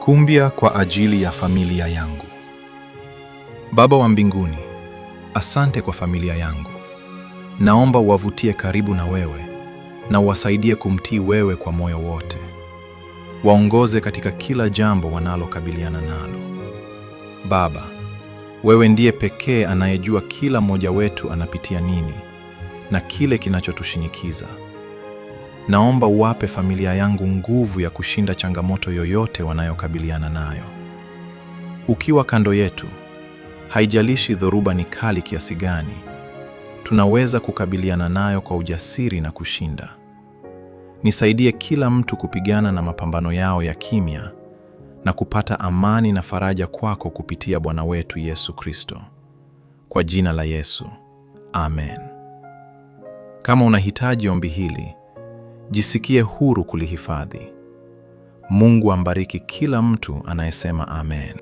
Kumbia kwa ajili ya familia yangu. Baba wa mbinguni, asante kwa familia yangu. Naomba uwavutie karibu na wewe na uwasaidie kumtii wewe kwa moyo wote. Waongoze katika kila jambo wanalokabiliana nalo. Baba, wewe ndiye pekee anayejua kila mmoja wetu anapitia nini na kile kinachotushinikiza. Naomba uwape familia yangu nguvu ya kushinda changamoto yoyote wanayokabiliana nayo. Ukiwa kando yetu, haijalishi dhoruba ni kali kiasi gani, tunaweza kukabiliana nayo kwa ujasiri na kushinda. Nisaidie kila mtu kupigana na mapambano yao ya kimya na kupata amani na faraja kwako kupitia Bwana wetu Yesu Kristo. Kwa jina la Yesu, amen. Kama unahitaji ombi hili, jisikie huru kulihifadhi. Mungu ambariki kila mtu anayesema amen.